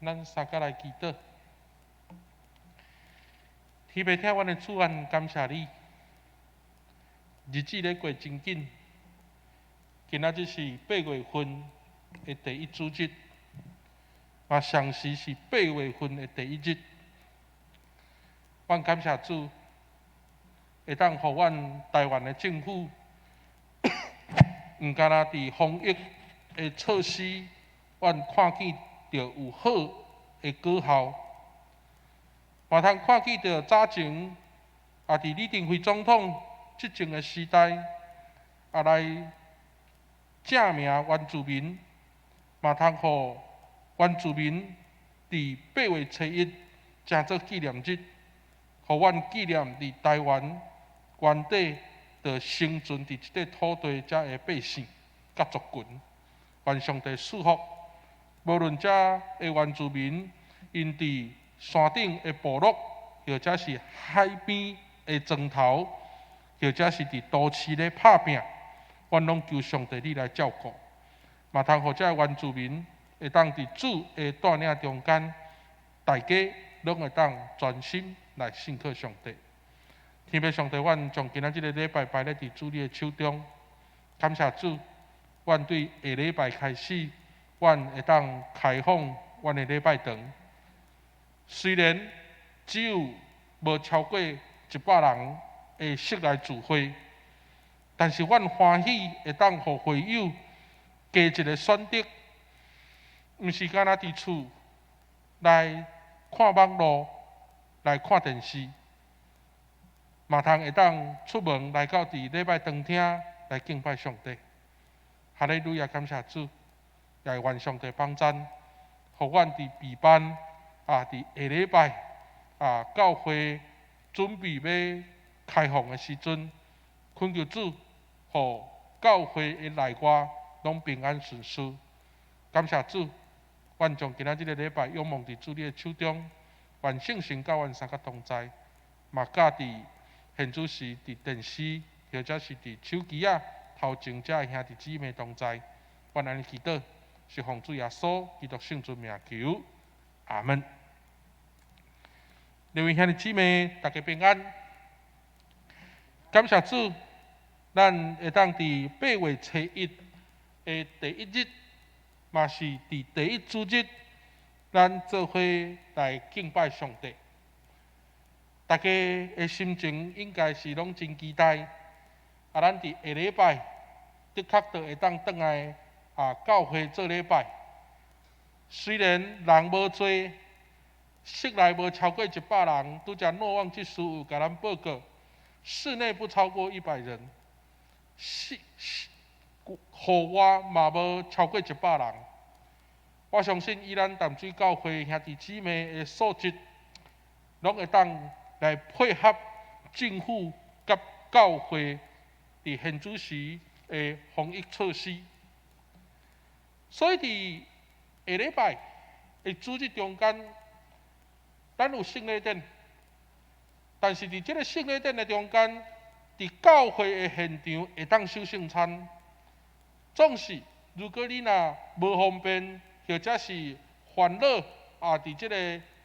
咱三個來祈禱。天父疼阮的主，阮感謝你。日子咧過真緊，今仔日是八月份的第一主日，嘛同時是八月份的第一日。阮感謝主，會當予阮台灣的政府，毋干焦佇防疫的措施，阮看見著有好的果效，嘛通看見著早前也佇李登輝總統執政的時代，也來正名原住民，嘛通予原住民佇八月初一成做紀念日，予阮紀念佇台灣原底就生存佇這塊土地遮的百姓佮族群，願上帝賜福。無論遮的原住民，𪜶佇山頂的部落，或者是海邊的莊頭，或者是佇都市咧拍拚，阮攏求上帝你來照顧，嘛通予遮原住民會當佇主的帶領中間，大家攏會當專心來信靠上帝。天父上帝，阮將今仔這个禮拜擺咧佇主你的手中，感謝主，阮對下禮拜開始，阮會當開放阮的禮拜堂。雖然只有無超過100人的室內聚會，但是阮歡喜會當予會友加一個選擇，毋是干焦佇厝來看網路、來看電視，嘛通會當出門來到佇禮拜堂廳來敬拜上帝。哈利路亞，感謝主，也願上帝幫贊，予阮佇備辦啊，佇下禮拜啊，教會準備欲開放的時陣，懇求主，予教會的內外攏平安順遂。感謝主，阮將今仔這个禮拜仰望佇主你的手中，願聖神佮阮三個同在，嘛佮佇現此時佇電視或者是佇手機仔頭前遮的兄弟姊妹同在，阮按呢祈禱，是奉主耶穌基督聖尊名求，阿門。各位兄弟姊妹，大家平安。感謝主，咱會當佇八月初一的第一日，嘛是佇第一主日，咱做伙來敬拜上帝。大家的心情應該是攏真期待。啊，咱佇下禮拜的確就會當轉來啊教會做禮拜。雖然人無濟，室內無超過100人，拄才諾望執事有共咱報告，室內不超過100人，室室戶外嘛無超過一百人。我相信以咱淡水教會兄弟姊妹的素質，攏會當來配合政府佮教會佇現此時的防疫措施。所以佇下禮拜的主日中間，咱有聖禮典，但是佇這個聖禮典的中間，佇教會的現場會當守聖餐。總是如果你若無方便，或者是煩惱啊，佇這個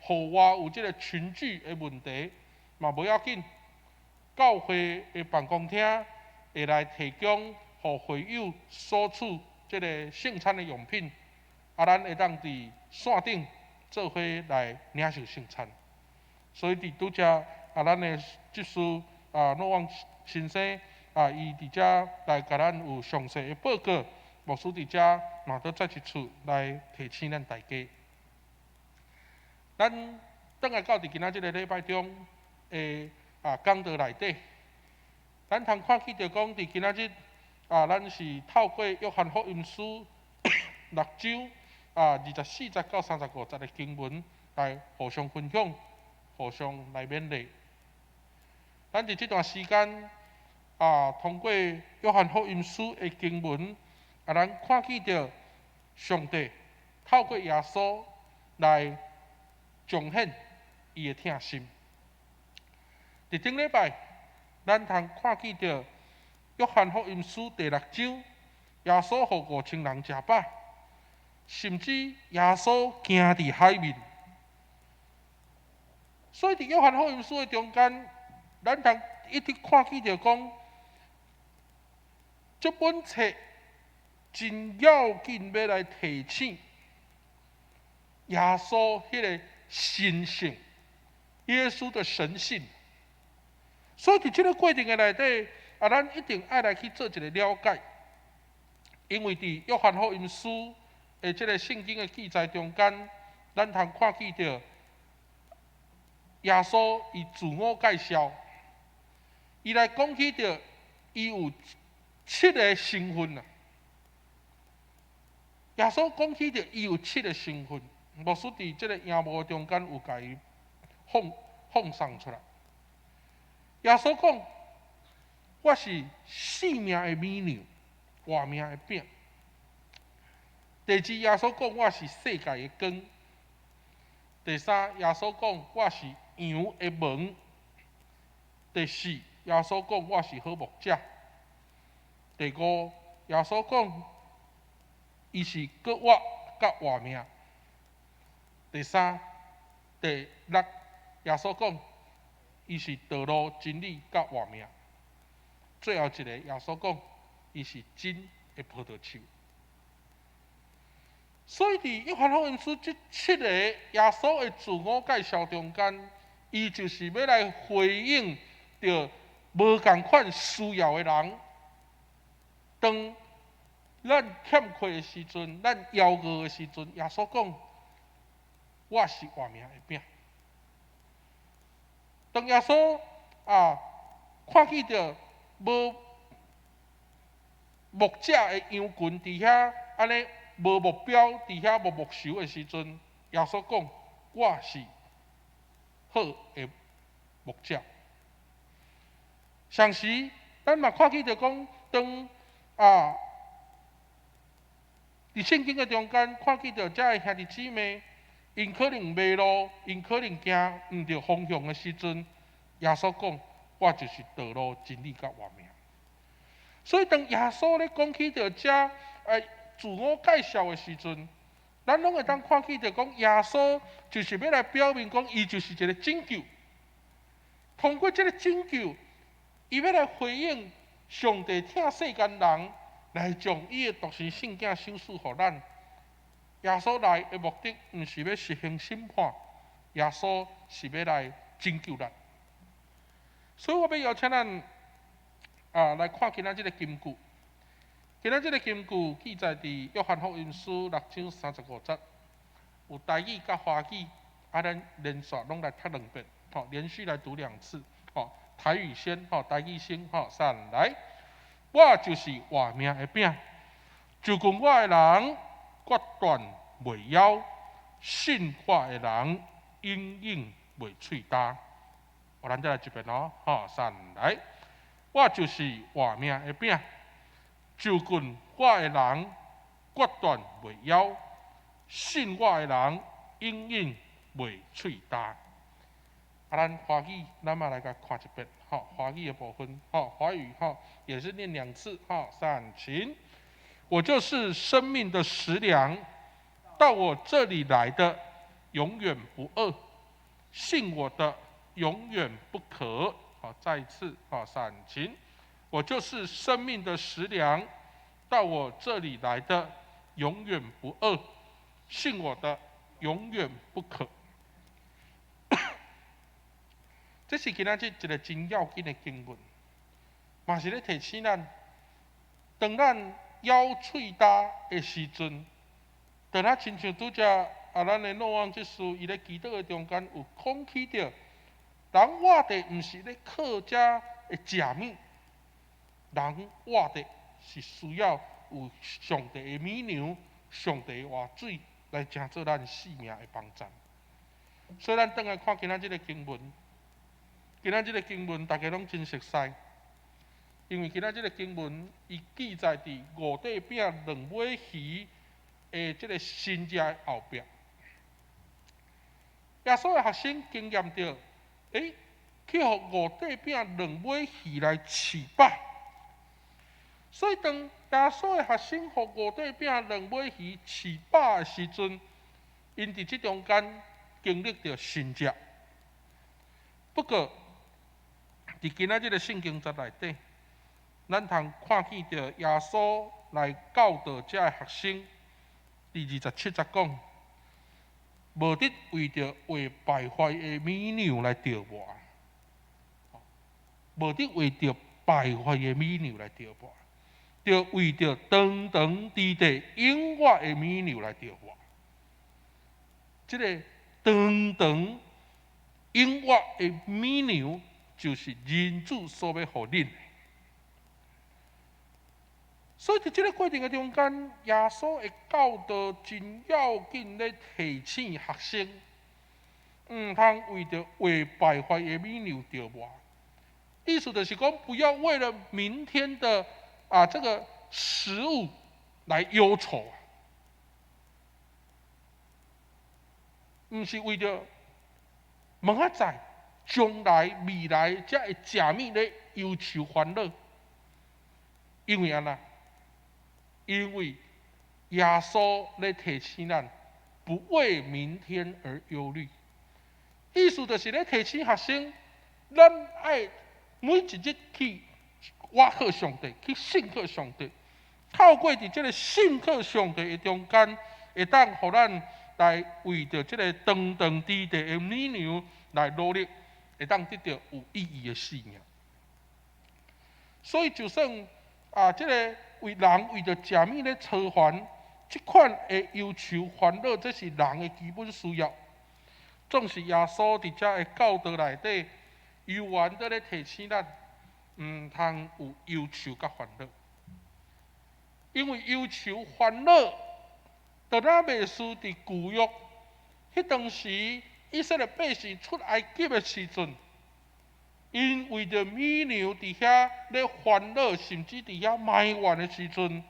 戶外有這個群聚的問題，嘛無要緊。教會的辦公廳會來提供予會友索取這個聖餐的用品，啊，咱會當佇線頂做伙來領受聖餐。所以佇拄才啊，咱的執事啊，諾望先生啊，伊佇遮來共咱有詳細的報告。牧師佇遮嘛，閣再一次來提醒咱大家。咱轉來到佇今仔這个禮拜中的啊講道內底，咱通看見著講佇今仔日啊，咱是透過約翰福音書六章啊24節到35節的經文來互相分享、互相來勉勵。咱佇這段時間啊，通過約翰福音書的經文，啊，咱看見著上帝透過耶穌來彰顯伊的疼心。佇頂禮拜，咱通看見著約翰福音書第六章，耶穌予5000人食飽。甚至耶穌行佇海面。所以佇約翰福音書的中間，咱通一直看見著講，這本冊真要緊，欲來提醒耶穌彼个神性，耶穌的神性。所以佇這个過程的內底，啊，咱一定愛來去做一个了解，因為佇約翰福音書的這个聖經的記載中間，咱通看見著耶穌伊自我介紹，伊來講起著伊有七个身份啊。耶穌講起著伊有七个身份，牧師佇這个熒幕中間有共伊放送出來。耶穌講：我是生命的米糧，活命的餅。第二，耶穌講我是世界的光。第三，耶穌講我是羊的門。第四，耶穌講我是好牧者。第五，耶穌講伊是復活佮活命。第三、第六，耶穌講伊是道路、真理佮活命。最後一个，耶穌講伊是真的葡萄樹。所以佇約翰福音書這七个耶穌的自我介紹中間，伊就是欲來回應著無仝款需要的人。當咱欠缺的時陣，咱枵餓的時陣，耶穌講：我是活命的餅。當耶穌啊看見著無牧者的羊群佇遐按呢無目標，佇遐默默受的時陣，耶穌講：我是好的牧者。同時，咱嘛看見著講，當啊佇聖經的中間看見著遮的兄弟姊妹，𪜶可能迷路，𪜶可能行毋著方向的時陣，耶穌講：我就是道路、真理佮活命。所以當耶穌咧講起著遮自我介紹的時陣，咱攏會當看見著講，耶穌就是欲來表明講，伊就是一个拯救。通過這个拯救，伊欲來回應上帝疼世間人，來將伊的獨生聖子賞賜予咱。耶穌來的目的，毋是欲實行審判，耶穌是欲來拯救咱。所以我欲邀請咱啊來看今仔這个金句。今仔這个金句記載佇約翰福音書六章三十五節，有台語佮華語，啊，咱連續攏來讀兩遍，吼，連續來讀兩次，吼，台語先，吼，台語先，吼，三來，我就是活命的餅，就近我的人決斷袂枵，信我的人永遠袂喙焦。我咱再來一遍哦，吼，三來，我就是活命的餅。就近我的人決斷袂枵，信我的人永遠袂喙焦。啊，咱華語，咱嘛來共看一遍，吼，華語的部分，吼，華語，吼，也是念兩次，吼，三請。我就是生命的食糧，到我這裡來的永遠不餓，信我的永遠不渴。好，再一次，好，三請。我就是生命的食糧，到我這裡來的永遠不餓，信我的永遠不渴。這是今仔日一个真要緊的經文，嘛是咧提醒咱，當咱枵喙焦的時陣，當咱親像拄才啊，咱的諾望執事伊咧祈禱的中間有講起著，人活著毋是咧靠遮的食物。人活著是需要有上帝的米糧、上帝的活水來成做咱性命的幫贊。所以咱轉來看今仔這个經文，今仔這个經文大家攏真熟悉，因為今仔這个經文伊記載佇五塊餅兩尾魚的這个神跡的後壁。耶穌的學生經驗著，欸，去予五塊餅兩尾魚來飼飽。所以當耶穌的學生予五塊餅兩尾魚飼飽的時陣，𪜶佇這中間經歷著神蹟。不過，佇今仔這个聖經節內底，咱通看見著耶穌來教導這个學生，佇27節講，無得為著會敗壞的米糧來著磨，無得為著敗壞的米糧來著磨，著為著長長治治永活的米糧來著磨。這个長長永活的米糧，就是人子所欲予恁的。所以佇這个過程的中間，耶穌的教導真要緊咧提醒學生，毋通為著會敗壞的米糧著磨。意思就是講，不要為了明天的這個食物來憂愁，毋是為著明仔載、將來、未來才會食物咧憂愁煩惱，因為按怎？因為耶穌咧提醒咱，不為明天而憂慮。意思就是咧提醒學生，咱愛每一日去倚靠上帝，去信靠上帝。透過佇這个信靠上帝的中間，會當予咱來為著這个長長治治的米糧來努力，會當得著有意義的生命。所以，就算這个為人為著食物咧操煩，這款的憂愁煩惱，這是人的基本需要。總是耶穌佇遮的教導內底，猶原佇咧提醒咱，毋通有憂愁佮煩惱，因為憂愁煩惱，就若袂輸佇舊約，彼當時以色列百姓出埃及的時陣，𪜶為著米糧佇遐咧煩惱，甚至佇遐埋怨的時陣，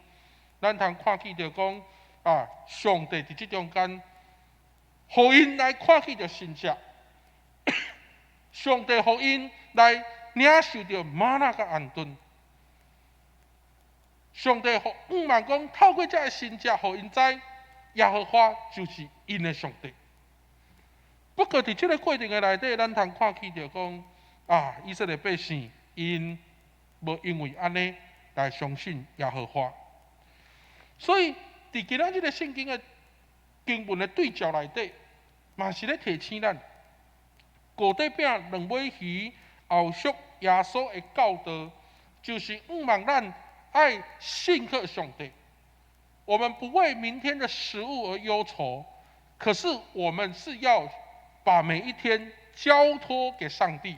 咱通看見著講上帝佇這中間，予𪜶來看見著神蹟，上帝予𪜶來領受著嗎哪佮頷頓。上帝予向望講，透過這个神蹟，予𪜶知耶和華就是𪜶的上帝。不過佇這个過程的內底，咱通看見著講，以色列百姓𪜶無因為按呢來相信耶和華。所以佇今仔這个聖經的經文的對照內底，嘛是咧提醒咱，五塊餅兩尾魚後續耶穌的教導，就是向望咱愛信靠上帝。我們不為明天的食物而憂愁，可是我們是要把每一天交託給上帝，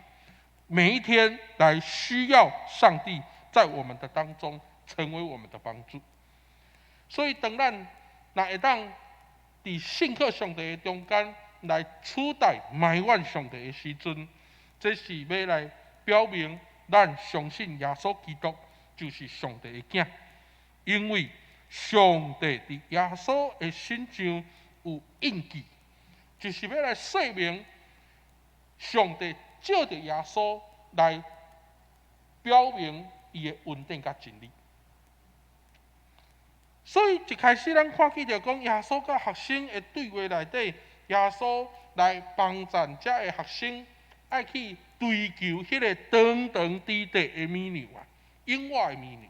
每一天來需要上帝在我們的當中成為我們的幫助。所以，當咱若會當佇信靠上帝的中間來取代埋怨上帝的時陣，這是欲來表明咱相信耶穌基督就是上帝的囝，因為上帝佇耶穌的身上有印記，就是欲來說明上帝藉著耶穌來表明伊的恩典佮真理。所以一開始咱看見著講耶穌佮學生的對話內底，耶穌來幫贊遮个學生愛去追求彼个長長治治的米糧啊，永活的米糧。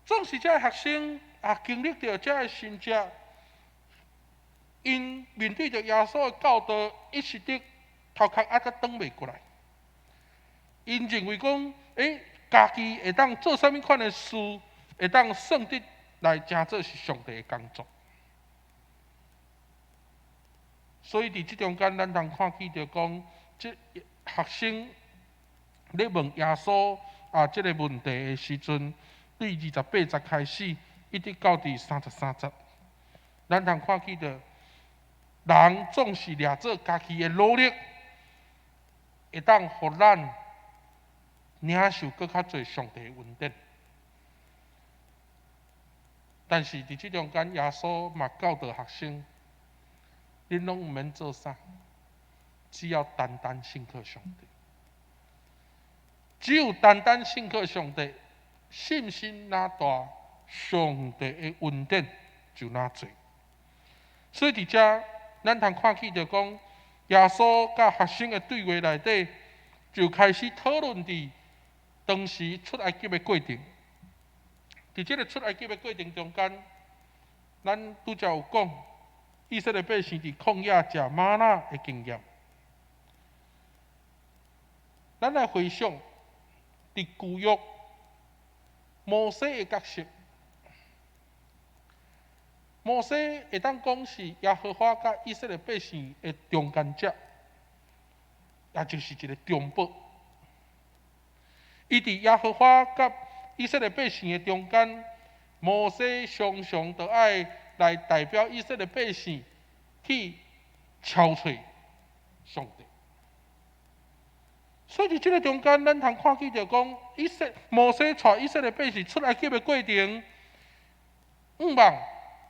總是遮个學生經歷著遮个神蹟，𪜶面對著耶穌的教導，一時的頭殼猶閣轉袂過來。𪜶認為講，家己會當做啥物款的事，會當算得來成做是上帝的工作。所以佇這中間，咱通看見著講，這學生咧問耶穌這个問題的時陣，對28節開始，一直到佇33節，咱通看見著人總是掠做家己的努力，會當予咱領受閣較濟上帝的恩典。但是佇這中間，耶穌嘛教導學生：恁攏毋免做啥，只要單單信靠上帝。只有單單信靠上帝，信心若大，上帝的恩典就若濟。所以佇遮，咱通看見著講，耶穌佮學生的對話內底，就開始討論佇當時出埃及的過程。佇這个出埃及的過程中間，咱拄才有講，以色列百姓佇曠野食嗎哪的經驗。咱來回想，佇舊約摩西的角色，摩西會當講是耶和華佮以色列百姓的中間者，也就是一个中保。伊佇耶和華佮以色列百姓的中間，摩西常常都愛來代表以色列百姓去敲揣上帝。所以佇這个中間，咱通看見著講，摩西帶以色列百姓出埃及的過程，向望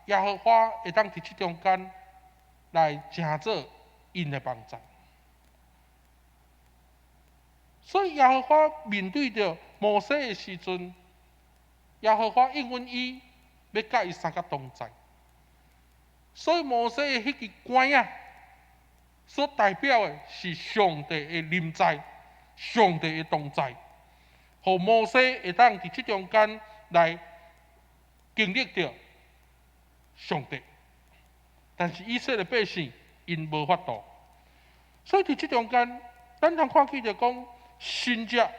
耶和華會當佇這中間來成做𪜶的幫助。所以耶和華面對著摩西的時陣，耶和華應允伊，欲佮伊相佮同在。所以摩西的彼支拐仔，所代表的是上帝的臨在，上帝的同在，予摩西會當佇這中間來經歷著上帝。但是以色列百姓𪜶無法度，所以佇這中間，咱通看見著講，神跡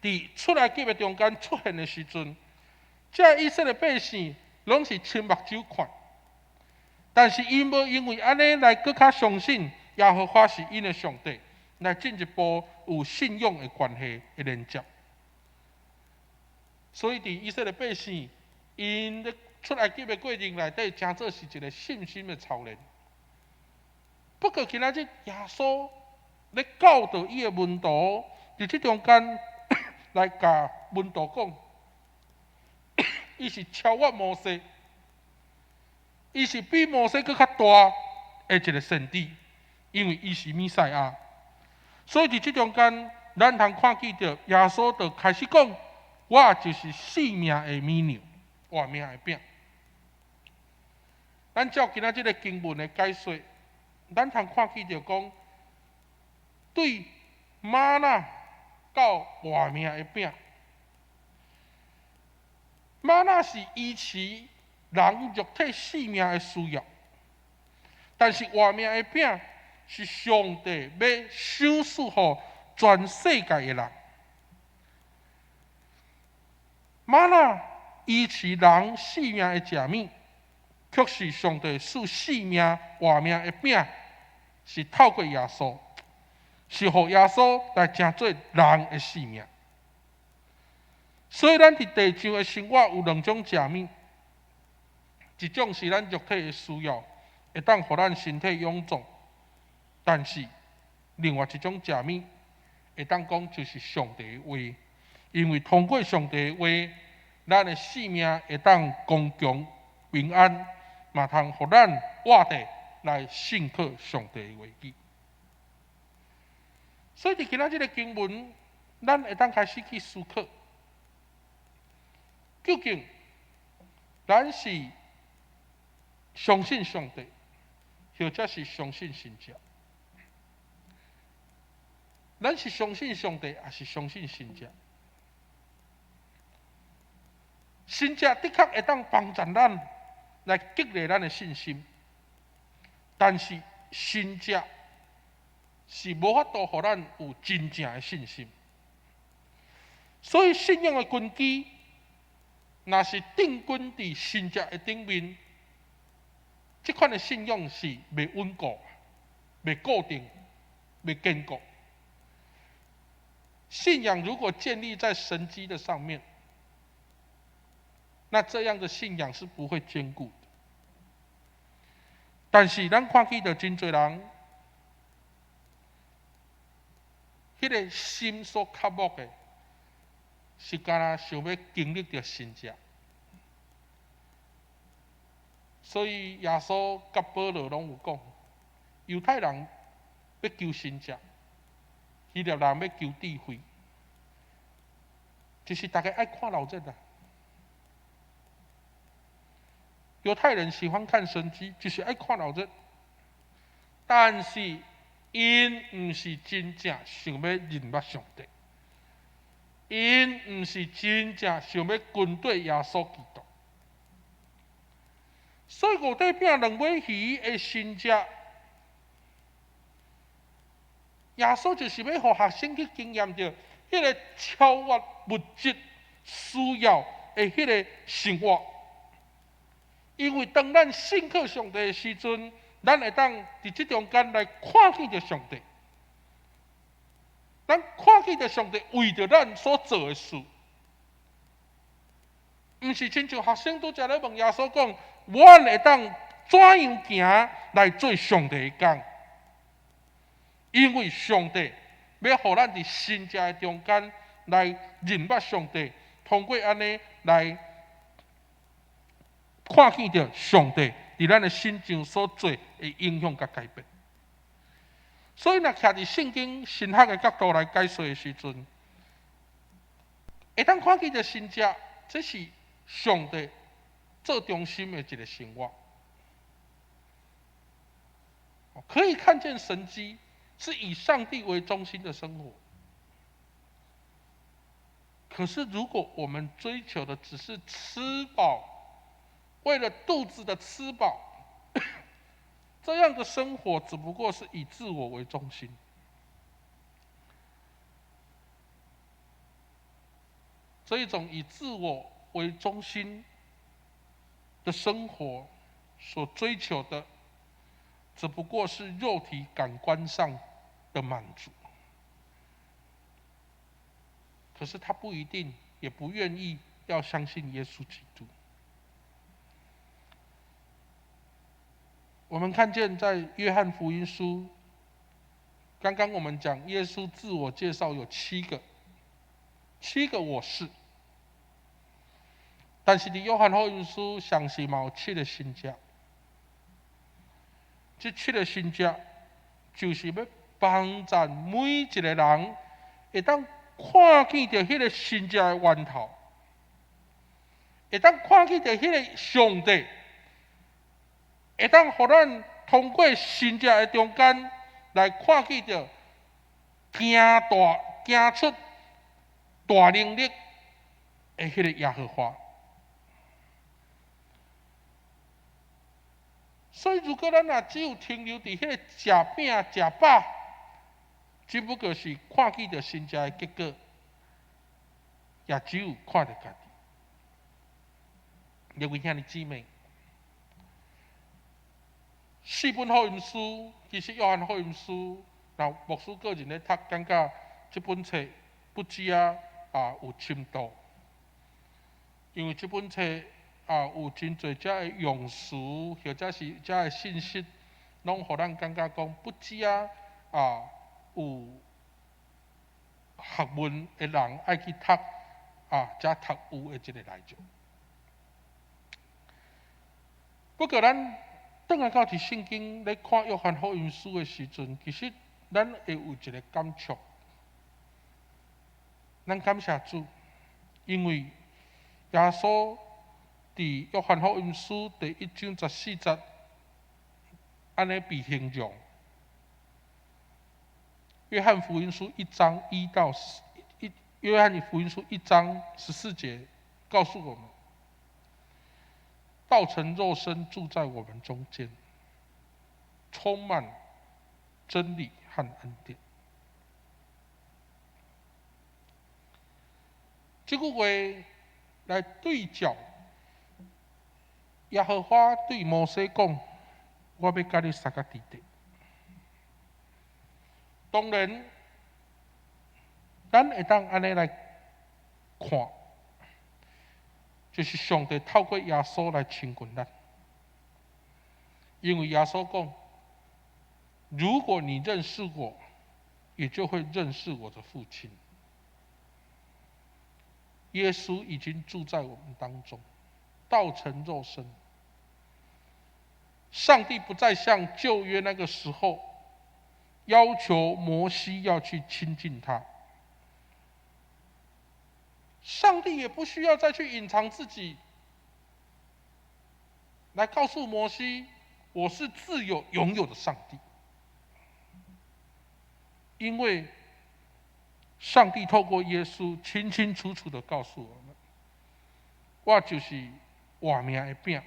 佇出埃及的中間出現的時陣，這以色列百姓攏是親目睭看，但是𪜶無因為按呢來閣較相信耶和華是𪜶的上帝，來進一步有信仰的關係的連接。所以佇以色列百姓𪜶咧出埃及的過程內底，誠做是一个信心的操練。不過今仔日耶穌咧教導伊的門徒，佇這中間來共門徒講，伊是超越摩西，伊是比摩西閣較大的一个先知，因為伊是彌賽亞。所以佇這中間，咱通看見著耶穌就開始講：我就是生命的米糧，活命的餅。咱照今仔這个經文的解說，咱通看見著講，對嗎哪到活命的餅，嗎哪是維持人肉體性命的需要，但是活命的餅是上帝欲賞賜予全世界的人。嗎哪維持人性命的食物，卻是上帝賜生命活命的餅，是透過耶穌，是予耶穌來成做人的性命。所以，咱佇地上的生活有兩種食物，一種是咱肉體的需要，會當予咱身體臃腫；但是，另外一種食物，會當講就是上帝的話，因為通過上帝的話，咱的性命會當剛強平安，嘛通予咱活著來信靠上帝的話語。所以，佇今仔這个經文，咱會當開始去思考，究竟咱是相信上帝，或者是相信神跡？咱是相信上帝，抑是相信神跡？神跡的確會當幫助咱來激勵咱的信心，但是神跡是無法度予咱有真正的信心。所以信仰的根基，若是定根佇神跡的頂面，這款的信仰是袂穩固、袂固定、袂堅固。信仰如果建立在神蹟的上面，那這樣的信仰是不會堅固的。但是咱看見著真濟人，彼个心所渴慕的，是敢若想欲經歷著神蹟。所以耶穌佮保羅攏有講，猶太人欲求神蹟，希臘人欲求智慧。就是逐家愛看鬧熱啦。猶太人喜歡看神蹟，就是愛看鬧熱。但是𪜶毋是真正想欲認捌上帝，𪜶毋是真正想欲跟綴耶穌基督。所以五塊餅兩尾魚的神蹟，耶穌就是欲予學生去經驗著彼个超越物質需要的彼个生活。因為當咱信靠上帝的時陣，咱會當佇這中間來看見著上帝。咱看見著上帝為著咱所做的事，毋是親像學生拄才咧問耶穌講：阮會當怎樣行來做上帝的工？因為上帝欲予咱佇神蹟的中間來認捌上帝，通過按呢來看見著上帝佇咱的身上所做的影響佮改變。所以，若徛佇聖經神學的角度來解說的時陣，會當看見著神蹟，這是上帝做中心的一个生活。可以看見神蹟，是以上帝為中心的生活。可是，如果我們追求的只是吃飽，為了肚子的吃飽，這樣的生活只不過是以自我為中心。這一種以自我為中心的生活，所追求的，只不過是肉體感官上的滿足。可是他不一定，也不願意要相信耶穌基督。我們看見在約翰福音書，剛剛我們講耶穌自我介紹有七個，七個我是。但是佇約翰福音書詳細嘛有七个神蹟，這七个神蹟就是欲幫助每一個人會當看見著彼个神蹟的源頭，會當看見著彼个上帝。會當予咱通過神蹟的中間來看見著行大行出大能力的彼个耶和華。所以，如果咱若只有停留佇彼个食餅食飽，只不過是看見著神蹟的結果，也只有看著家己。各位兄弟姊妹，四本福音書，其實約翰福音書，若牧師個人咧讀，感覺這本冊不止啊啊有深度，因為這本冊啊有真濟遮的用詞，或者是遮的信息，攏予咱感覺講不止啊啊有學問的人愛去讀啊，才讀有的這个內容。不過咱轉來到佇聖經咧看約翰福音書的時陣，其實咱會有一个感觸。咱感謝主，因為耶穌佇約翰福音書第一章十四節按呢被形容。約翰福音書一章一到一，約翰福音書一章十四節告訴我們：道成肉身住在我們中間，充滿真理和恩典。這句話來對照耶和華對摩西講：我欲佮你相佮佇咧。當然，咱會當按呢來看，就是上帝透過耶穌來親近咱，因為耶穌講：如果你認識我，也就會認識我的父親。耶穌已經住在我們當中，道成肉身。上帝不再像舊約那個時候要求摩西要去親近他。上帝也不需要再去隱藏自己，來告訴摩西，我是自有永有的上帝。因為上帝透過耶穌清清楚楚的告訴我們，我就是活命的餅，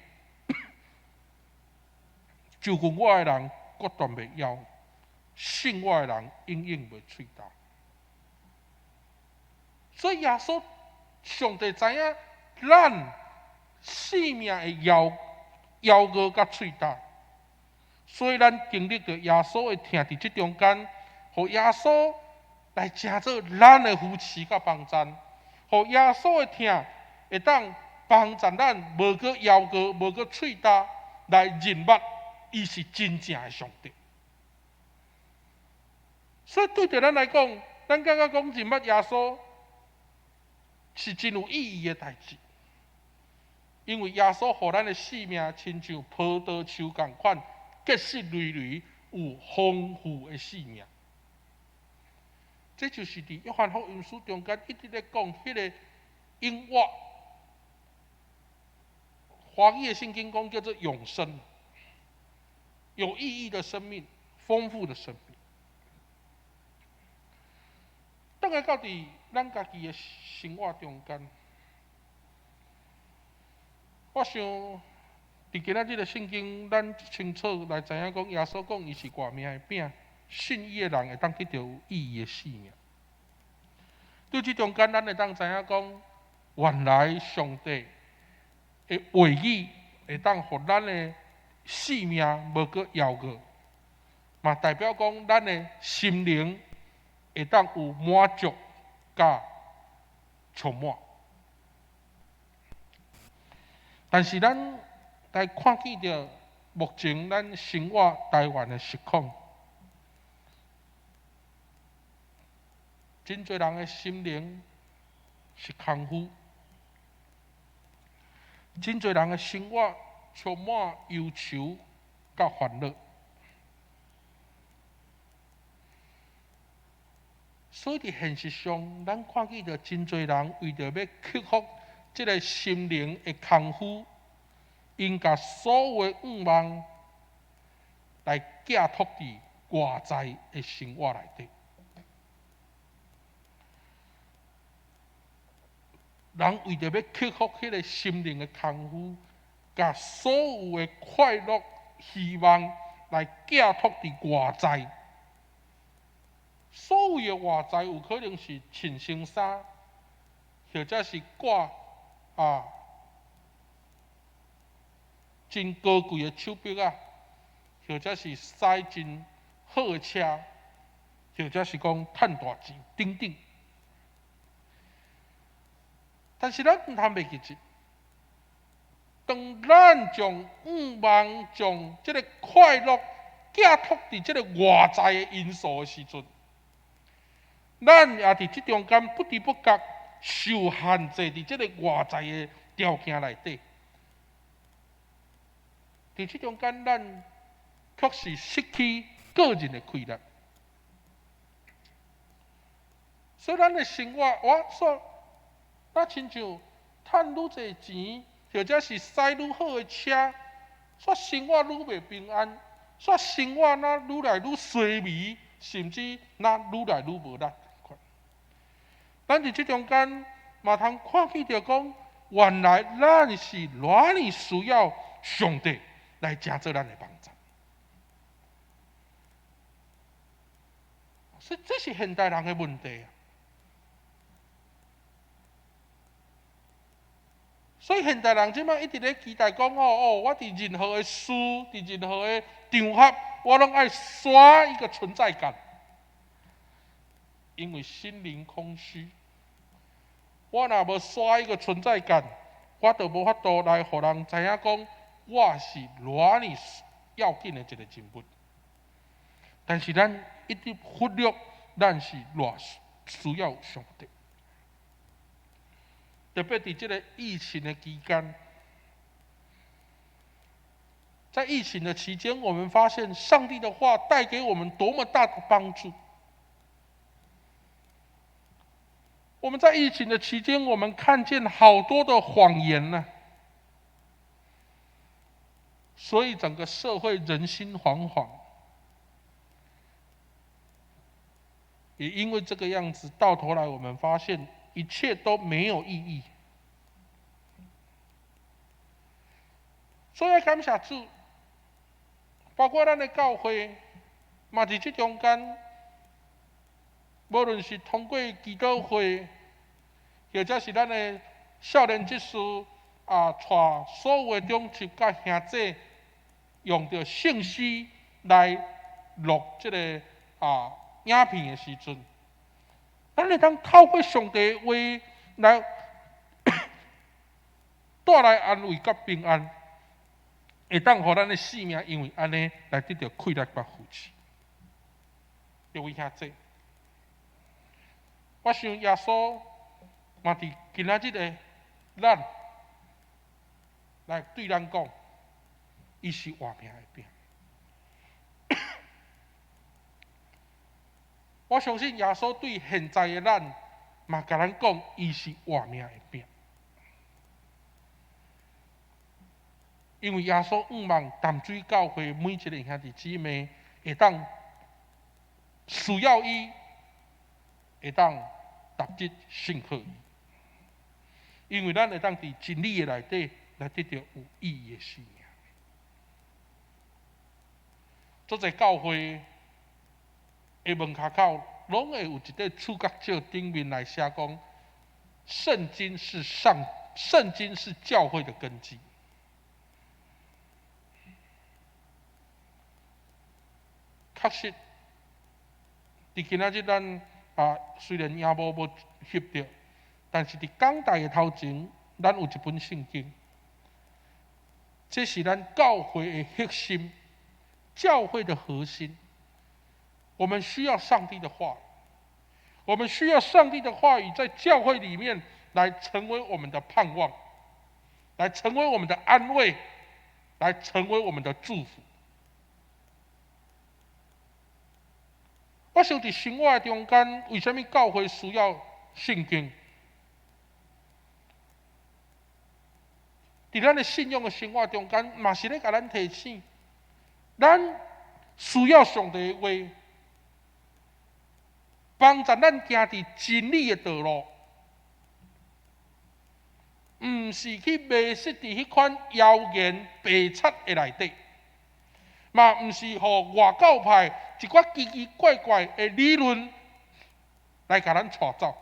就近我的人決斷袂枵，信我的人永遠袂喙焦。所以耶穌上帝知影咱生命會枵餓佮喙焦，所以咱經歷著耶穌的疼佇這中間，予耶穌來成做咱的扶持佮幫贊，予耶穌的疼會當幫助咱無閣枵餓、無閣喙焦，來認捌伊是真正的上帝。所以對著咱來講，咱感覺講認捌耶穌是真有意義的代誌，因為耶穌予咱的生命親像葡萄樹仝款，結實纍纍，有豐富的生命。這就是佇約翰福音書中間一直咧講彼个永活，華語的聖經講叫做永生，有意義的生命，豐富的生命。轉來到佇咱家己的生活中間，我想佇今仔日的聖經，咱清楚來知影講，耶穌講伊是活命的餅，信伊的人會當得著有意義的生命。對這中間，咱會當知影講，原來上帝的話語會當予咱的生命無閣枵餓，嘛代表講咱的心靈會當有滿足佮充滿。但是咱來看見著目前咱生活台灣的實況，真濟人的心靈是空虛，真濟人的生活充滿憂愁佮煩惱。所以佇現實上，咱看見著真濟人為著欲克服這个心靈的空虛，𪜶共所有的願望來寄託佇外在的生活內底。人為著欲克服彼个心靈的空虛，共所有的快樂、希望來寄託佇外在。所謂的外在，有可能是穿新衫，或者是掛真高貴的手錶仔，或者是駛真好的車，或者是講趁大錢等等。但是咱毋通袂記得，當咱將願望、將這个快樂寄託佇這个外在的因素的時陣，咱也佇這中間不知不覺受限制佇這个外在的條件內底。佇這中間，咱卻是失去個人的快樂。所以，咱的生活，我說，若親像趁愈濟錢，或者是駛愈好的車，煞生活愈袂平安，煞生活若愈來愈衰微，甚至若愈來愈無力。咱佇這中間嘛通看見著講，原來咱是偌爾需要上帝來成做咱的幫助。所以這是現代人的問題啊！所以現代人這擺一直咧期待講吼哦，我佇任何的事，佇任何的場合，我攏愛刷一個存在感，因為心靈空虛。我若無刷一個存在感，我就無法度來予人知影講我是偌爾要緊的一個人物。但是咱一直忽略，咱是偌需要上帝。特別佇這个疫情的期間，在疫情的期間，我們發現上帝的話帶給我們多麼大的幫助。我們在疫情的期間，我們看見好多的謊言呢，所以整個社會人心惶惶。也因為這個樣子，到頭來我們發現一切都沒有意義。所以感謝主，包括咱的教會，嘛佇這中間，無論是通過祈禱會，或者是咱的少年執事啊，帶所有的長執佮兄弟，用著聖詩來錄這个影片的時陣，咱會當透過上帝的話來帶來安慰佮平安，會當予咱的性命因為按呢來得著氣力佮扶持。各位兄弟，我想耶穌嘛佇今仔日的咱來對咱講，伊是活命的餅。我相信耶穌對現在的咱嘛，共咱講，伊是活命的餅。因為耶穌向望淡水教會每一個兄弟姊妹會當需要伊，會當踏入信靠伊。因為咱會當佇真理的內底來得著有意義的生命。足濟教會的門跤口，攏會有一塊柱角石頂面來寫講：聖經是教會的根基。確實，佇今仔日咱雖然熒幕無翕著，但是佇講台的頭前，咱有一本聖經，這是咱教會的核心，教會的核心。我們需要上帝的話語，我們需要上帝的話語在教會裡面來成為我們的盼望，來成為我們的安慰，來成為我們的祝福。我想佇生活中間，為啥物教會需要聖經？佇咱的信仰的生活中間，嘛是咧共咱提醒，咱需要上帝的話，幫助咱行佇真理的道路，毋是去迷失佇彼款謠言白賊的內底，嘛毋是予外教派一寡奇奇怪怪的理論來共咱帶走。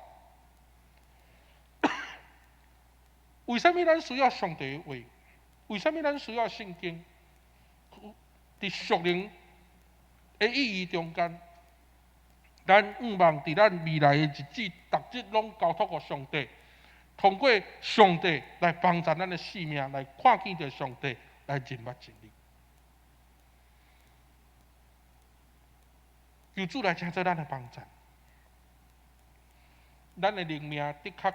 為啥物咱需要上帝的話？為啥物咱需要聖經？佇屬靈的意義中間，咱向望佇咱未來的日子，逐日攏交託予上帝，通過上帝來幫助咱的性命，來看見著上帝，來認捌真理。求主來成做咱的幫助，咱的靈命的確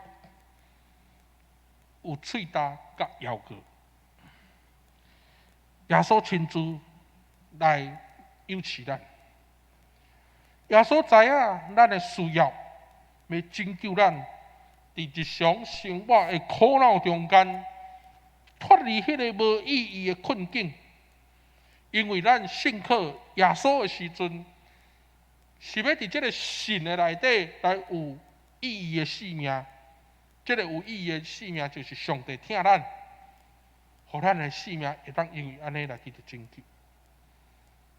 有喙焦佮枵餓。耶穌親自來養飼咱，耶穌知影咱的需要，欲拯救咱佇日常生活的苦惱中間，脫離彼个無意義的困境。因為咱信靠耶穌的時陣，是欲佇這个信的內底來有意義的生命。這个有意義的生命就是上帝疼咱，予咱的生命會當因為按呢來得著拯救。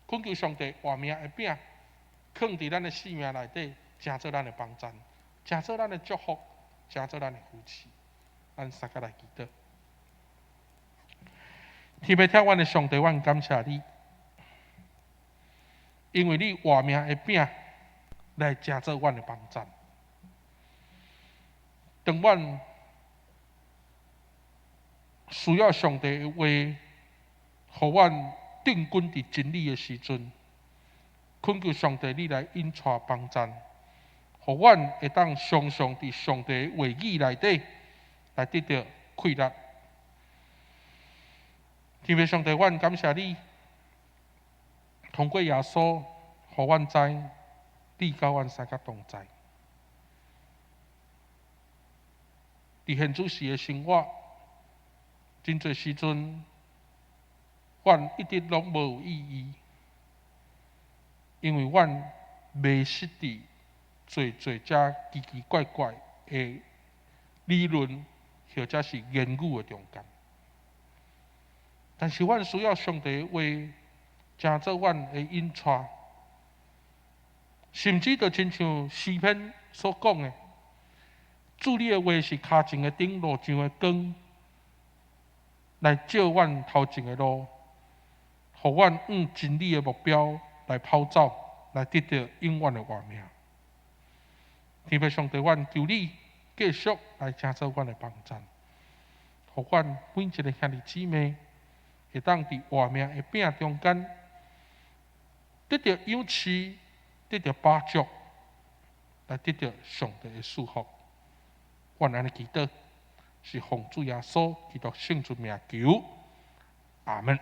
懇求上帝活命的餅，囥佇咱的生命內底，成做咱的幫贊，成做咱的祝福，成做咱的扶持。咱三个來祈禱。天父疼阮的上帝，阮感謝你，因為你活命的餅來成做阮的幫贊。當阮需要上帝的話，予阮定根佇真理的時陣，懇求上帝你來引帶幫贊，予阮會當常常佇上帝的話語內底來得著氣力。天父上帝，阮感謝你，通過耶穌，予阮知你佮阮三个同在。佇現主時的生活，真濟時陣，阮一直攏無有意義，因為阮迷失佇濟濟遮奇奇怪怪的理論，或者是言語的中間。但是，阮需要上帝的話，成做阮的引帶，甚至就親像詩篇所講的：主你的話是跤前的燈，路上的光，來照阮頭前的路，予阮向真理的目標來跑走，來得著永遠的活命。天父上帝，阮求你繼續來成做阮的幫贊，予阮每一个兄弟姊妹會當佇活命的餅中間得著養飼，得著飽足，來得著上帝的祝福。阮按呢祈禱，是奉主耶穌基督聖尊名求，阿門。